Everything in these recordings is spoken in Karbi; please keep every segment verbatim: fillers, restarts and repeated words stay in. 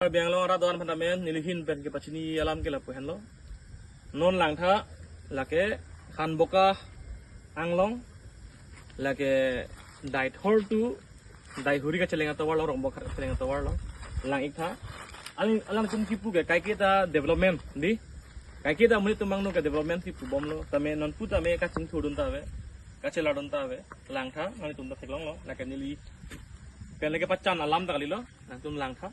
Karbi Anglong arat do-an aphan tame neli ahin pen kepachini alam ke lapu henlo. Non langtha, lake Hanboka Anglong, lake Daithor to Daihuri kacheleng atovar lo, Rongbong kacheleng atovar lo, lang-iktha. Alang, alangtum kipu ke kaiketa development dei, kaiketa monit atum angno ke development si pubomlo, tame nonpu tame kachingthurdun ta ave, kachelardun ta ave, langtha, nanglitum ta theklonglo, lake neli pen lake pachan alam ta kalilo, nangtum langtha.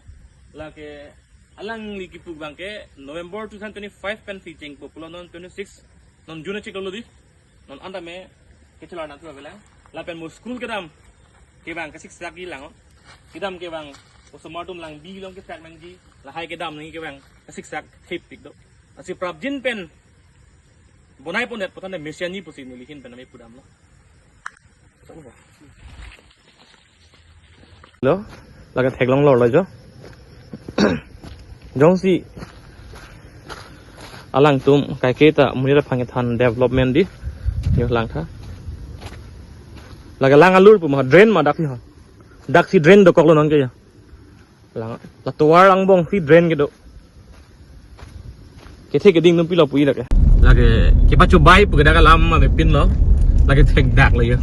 Lake alangli kipu abang ke November two thousand twenty-five pensi chengpo pulo, non twenty-six, non June chiklo dei. Non anta me kechelar nangtum avelang. Lapen mo school kedam kevang kasiksak ji lang. Kedam kevang osomar atum lang bi long kesak nangji. Lahai kedam nangji kevang kasiksak thepik do. Lasi prapjin pen bonai pondet pu than mesen ji pusi neli ahin pen tame pudamlo. Lo, lake theklong lorlo jo. Jongsi alangtum kaiketa monit aphan kethan development dei, jo langtha. Lake lang alur pu ma drain ma dak hi ho. Daksi drain dokoklo non ke jo. Lang, la tovar angbongsi drain kedo. Kethe keding atum pilo pu-i lake. Lake kepachobai pu ke dak alam ma pinlo. Lake thekdaklo jo.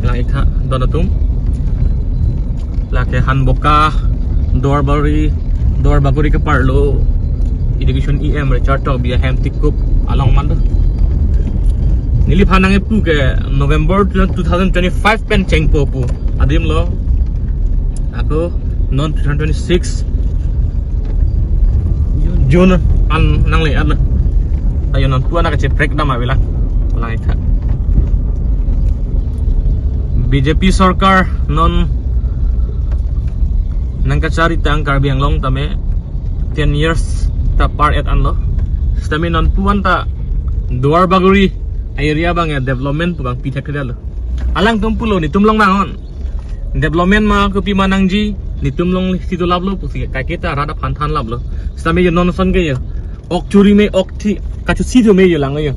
Lang-iktha don atum. Lake Hanboka, Duarbagori, Duarbagori keparlo Education E M Richard Tokbi ahem tikup along man do. Neliphan nangkipu ke November two thousand twenty-five pen chengpo pu adim lo. Ako non two thousand twenty-six June an nangle an. Ayo nonpu an kacheprek dam avelang. Lang-iktha. B J P sorkar non nangkacharitang Karbi Anglong tame ten years ta par-et anlo. Sitame nonpu an ta Duarbagori area abang ya development pu abang pithekthedetlo. Alangtum pulo netum along vang-un. Development ma kopima nangji, netum alongsi dolaplo pusi kaiketa rat aphan thanlaplo. Sitame jo non ason ke jo, ok churi me ok thi, kachosi thu me jo lang jo.